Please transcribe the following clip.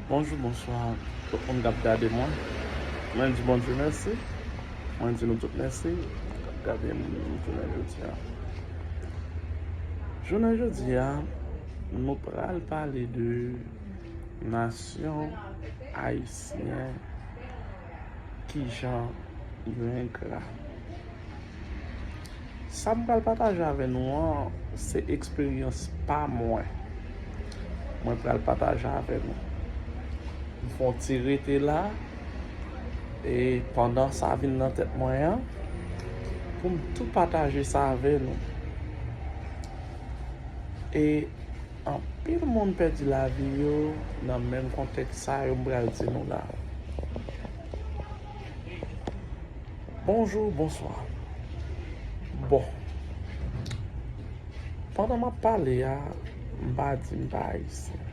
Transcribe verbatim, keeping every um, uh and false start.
Bonjou, bonswa, tout moun k ap gade mwen. Mwen di Bondye mèsi. Mwen di nou tout mèsi k ap gade m jounen jodi a. Jounen jodi a, nou pral pale de nasyon ayisyen, kijan yo engra. Sa m pral pataje avè nou an, se eksperyans pa mwen. Mwen pral pataje avè nou. M fè yon ti rete la, e pandan sa vin nan tèt mwen an, pou m tou pataje sa avè nou. E anpil moun pèdi lavi yo nan menm kontèks sa yo m pral di nou la. Bonjou, bonswa. Bon. Pandan m ap pale a, m pa di m pa ayisyen.